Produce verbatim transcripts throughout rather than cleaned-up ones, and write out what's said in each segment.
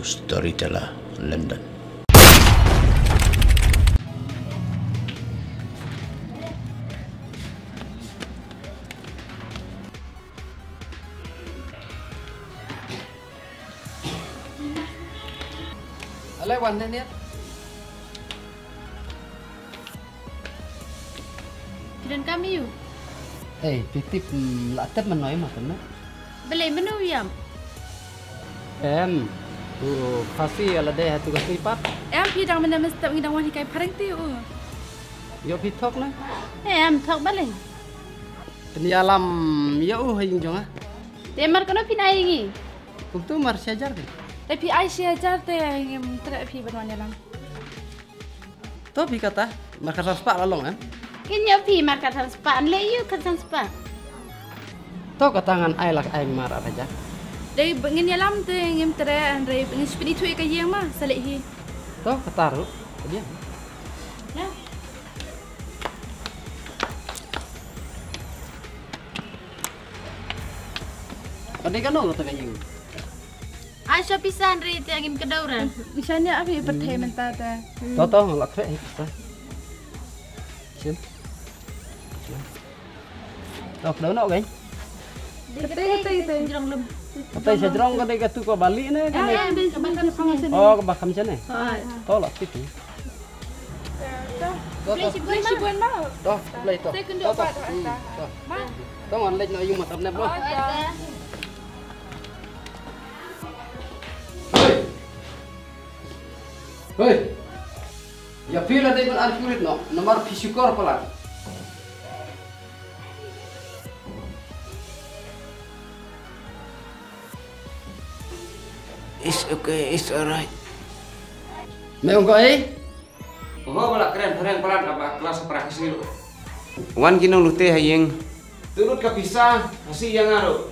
Storyteller, London. Ale wan ne ne. Phi donkam ïa u? Ei, phi tip, mm, la tep mynno ïa ma tep ne? Balei mynno ïam? Em, u Khasi ïa lade ha tu ka sui pat. Em, phi dang mynne mynstep ngi dang wan hikai phareng te u. Ïoh phi thok ne? Em, thok balei? Pynïalam ïa u ha ïing jong nga. Te mar kano phin ai ïa ngi? Kumtu mar shi hajar te. Te phi ai shi hajar te ngim treh phi ban wan ïalam. To phi kata, mar khatsan spah la long em? Kin ïoh phi mar khatsan spah, nleh ïa u khatsan spah. To kata ngan ai lak ai mar ar hajar. Dei ba ngin ïalam te ngim treh, hynrei ngin sa pynithuh ïa ka ïing ma, sa leh hi. To kata ruh, ka biang. Ïa. Ka dei kano kata ka ïing? Ai sha pisa hynrei te ngim kdew re. Isa ne abi pyrthei mynta te. To to, la khreh hi pisa. Sim. To kdew noh kai. Kata kata kata. Jrong lum. Kata sha jrong ka dei katu ka bali ne ka ne. Oh, ka ba kham sha ne. To la pit. To to. Play shi bun ma. To play to. Second to. To. Hmm, to. Ma. To ngan leit noh ïa u ma tap ne bro. Hei! Hei! Ïa phi la dei ban arkiwit noh, namar phi shukor palat. It's okay, it's alright. Me ong ko ei? Oho, ba la kren phareng palat, la ba klas para Khasi ruh. Wan ki nong lute ha ïing. Te lut ka pisa, ha shi ïa nga ruh.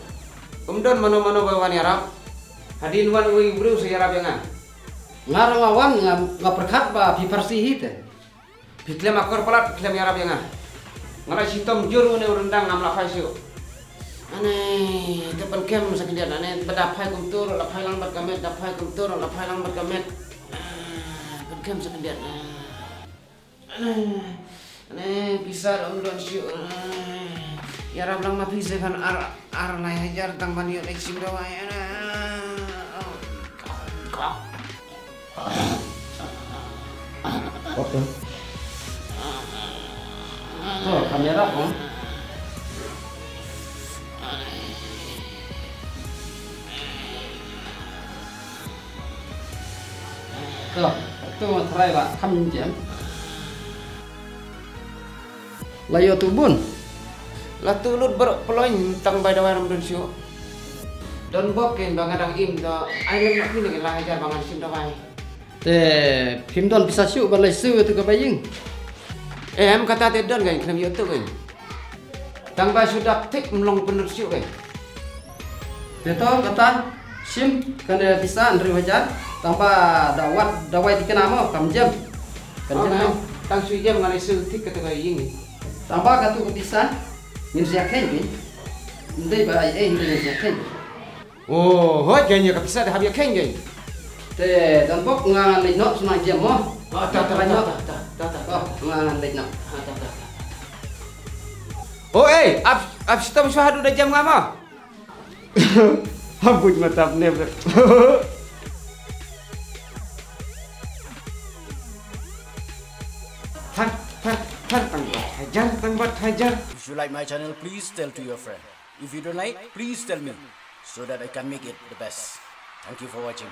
Kum don mano mano ba wan ïarap. Hadien wan uwei u briew sa ïarap ïa nga. Nga ruh nga wan, nga, nga pyrkhat ba phi Parsi hi te. Phi khlem akor palat, phi khlem ïarap ïa nga. Nga la shitom jur une u ryndang ngam la phai shuh. Ane, te pynkem sa khyndiat, ane, ba da phai kumtu ruh la phai lang bad ka met, da phai kumtu ruh la phai lang bad ka met. Ah, pynkem sa khyndiat. Ah. Ane, ane, pisa ruh ym don shuh. Ah. Ïarap lang ma phi sa khan ar, ar lai hajar tang ban ïoh leit shim dawai. Ane. Okay. To, kamera ko. To, to try ba kham jem. La ïoh tu bun. La tu lut baroh ploin tang bai dawai ram don shuh. Don bok ken ba nga dang im to. Ai lem na phi ne la hajar ba ngan shim dawai. Te phim don pisa shuh ban leit siew ïa tu ka bai ïing. Em kata te don kan khlem ïoh tu kan. Tang ba shu dap thik ym long pynlut shuh kan. Te to kata shim kane pisa hynriew hajar tang ba da wad dawai thikna mo kam jem. Kan jem mo. Tang shu jem ngan leit siew thik kata ka ïing. Tang ba katu ka pisa ngin sa ïa kheiñ kan. Ym dei ba ai ei hynrei ngin sa ïa kheiñ. Oh, hooid, kein ïa ka pisa da hap ïa kein kein. Te, don bok nga leit noh shuwa jem mo. Ah, ta, ta, ta, ta, ta, ta, ta. Oh, nga leit noh. Ah, ta, ta, ta, ta. Oh, ei, ap, ap shitom shuwa haduh da jem nga mo. Hap buit ma tap ne. Thar, thar, thar tang bat hajar, tang bat hajar. If you like my channel, please tell to your friend. If you don't like, please tell me so that I can make it the best. Thank you for watching.